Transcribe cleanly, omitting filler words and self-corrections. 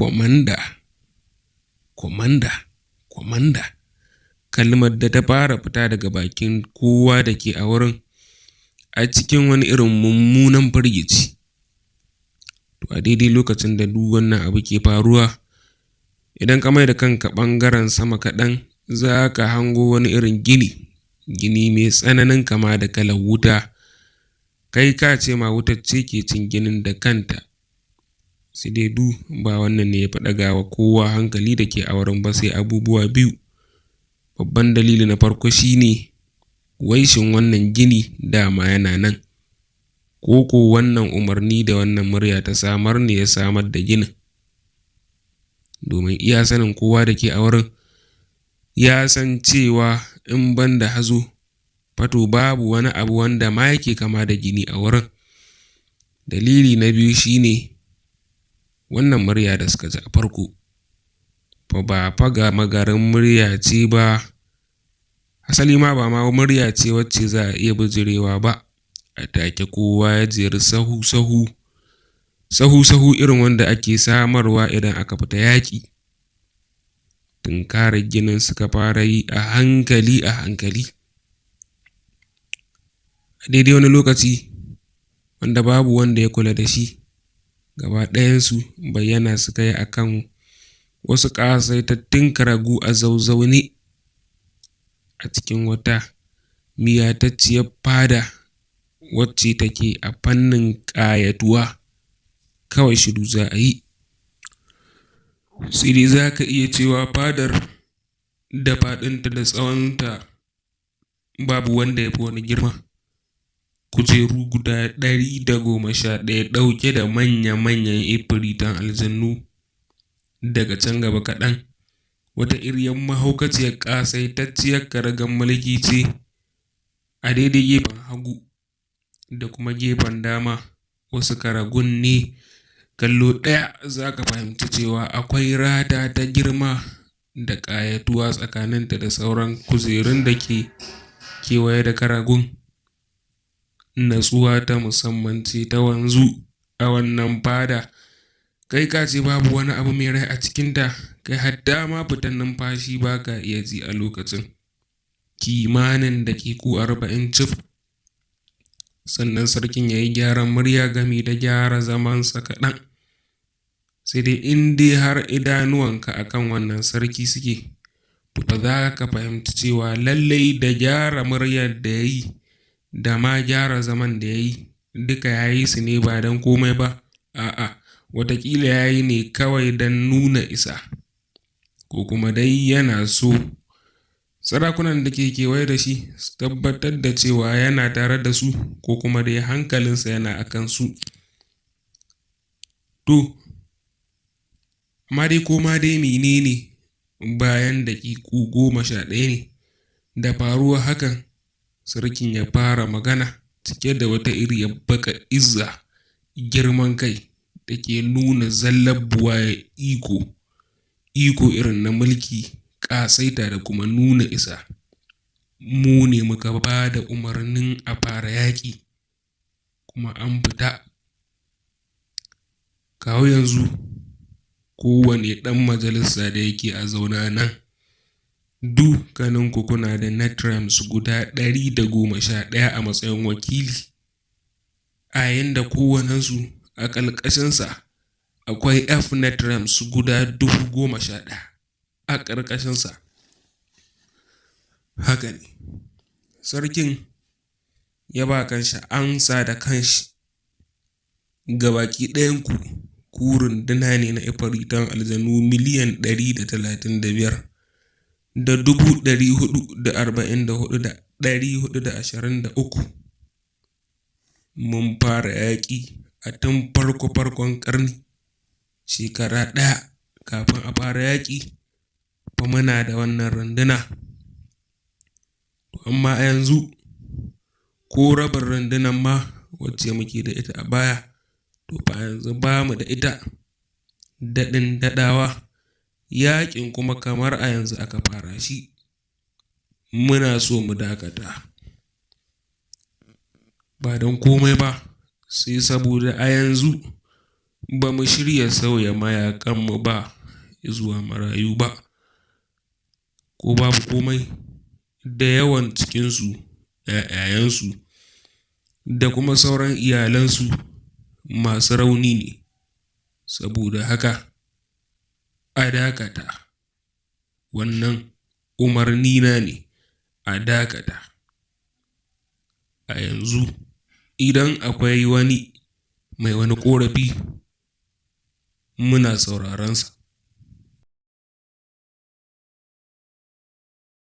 Kwamanda, kwamanda, kwamanda, kalmar da ta fara fita daga bakin kowa da ke a wurin a cikin wani irin mummunan firgici. To a daidai lokacin da duk wannan abu ke faruwa, idan ka mai da kanka ɓangaren sama kaɗan, za ka hango wani irin gini, gini mai tsananin kama da kalar wuta, kai ka ce ma wutar ce ke cin ginin da kanta. Sai dai du ba wannan ne ya fi ɗaga wa kowa hankali da ke a wurin ba, sai abubuwa biyu. Babban dalili na farko shi ne, wai shin wannan gini dama yana nan, ko ko wannan umarni da wannan murya ta samar ne ya samar da ginin? Domin iya sanin kowa da ke a wurin ya san cewa in ban da hazo fato babu wani abu wanda ma yake kama da gini a wurin. Dalili na biyu shi ne, wannan murya da suka ji a farko fa ba fa gama garin murya ce ba, asali ma ba ma murya ce wacce za a iya bijirewa ba. A take kowa ya jeri sahu sahu, sahu sahu irin wanda ake samarwa idan aka fita yaƙi. Tunkarar ginin suka fara yi a hankali a hankali. A daidai wani lokaci wanda babu wanda ya kula da shi, gaba ɗayansu bayyana suka yi a kan wasu ƙasaitattun karagu a zazzaune a cikin wata miyatacciyar fada wacce take a fannin ƙayatuwa. Kawai shiru za a yi. Sai dai za ka iya cewa fadar da faɗinta da tsawonta babu wanda ya fi wani girma. Kujeru guda 111 ɗauke da manya-manyan ifiritan aljannu daga can gaba kaɗan. Wata iriyar mahaukaciyar ƙasaitacciyar karagar mulki ce a daidai gefen hagu da kuma gefen dama, wasu karagun ne kallo ɗaya za ka fahimci cewa akwai rata ta girma da ƙayatuwa tsakaninta da sauran kujerun da ke kewaye da karagun. Natsuwa ta musamman ce ta wanzu a wannan fada, kai ka ce babu wani abu mai rai a cikinta, kai hatta ma fitan numfashi ba ka iya ji a lokacin. Kimanin daƙiƙu 40 cif. Sannan sarkin ya yi gyaran murya gami da gyara zamansa kaɗan. Sai dai in dai har idanuwanka a kan wannan sarki suke, to fa za ka fahimci cewa lallai da gyara muryar da ya yi da ma gyara zaman da ya yi duka ya yi su ne ba don komai ba, a'a, wataƙila ya yi ne kawai don nuna isa, ko kuma dai yana so sarakunan da ke kewaye da shi su tabbatar da cewa yana tare da su, ko kuma dai hankalinsa yana a kansu. To, amma dai koma dai menene, bayan daƙiƙu 11 ne da faruwar hakan, sarkin ya fara magana cike da wata iriyar baƙar izza, girman kai da ke nuna zallar buwayar iko, iko irin na mulki, ƙasaita da kuma nuna isa. Mu ne muka ba da umarnin a fara yaƙi, kuma an fita. Kawo yanzu kowane ɗan majalisa da yake a zaune nan, dukkaninku kuna da Netrams guda 111 a matsayin wakili, a yayin da kowannensu a ƙarƙashinsa akwai F Netrams guda 11,000 a ƙarƙashinsa. Haka ne, sarkin ya ba kanshi amsa da kanshi: gabaki ɗayanku ku runduna ne na ifiritan aljanu 135,444,423. Mun fara yaƙi a tun farko-farkon ƙarni, shekara ɗaya kafin a fara yaƙi fa muna da wannan runduna. Amma a yanzu ko rabin rundunar ma wacce muke da ita a baya, to fa yanzu ba mu da ita. Daɗin daɗawa, yaƙin kuma kamar a yanzu aka fara shi. Muna so mu dakata. Ba don komai ba, sai saboda a yanzu Ba mu shirya sauya mayaƙanmu ba zuwa marayu ba, ko babu komai, da yawan cikinsu, 'ya'yayensu da kuma sauran iyalansu masu rauni ne, saboda haka a dakata. Wannan umarnina ne: a dakata. A yanzu, idan akwai wani mai wani ƙorafi, muna sauraronsa.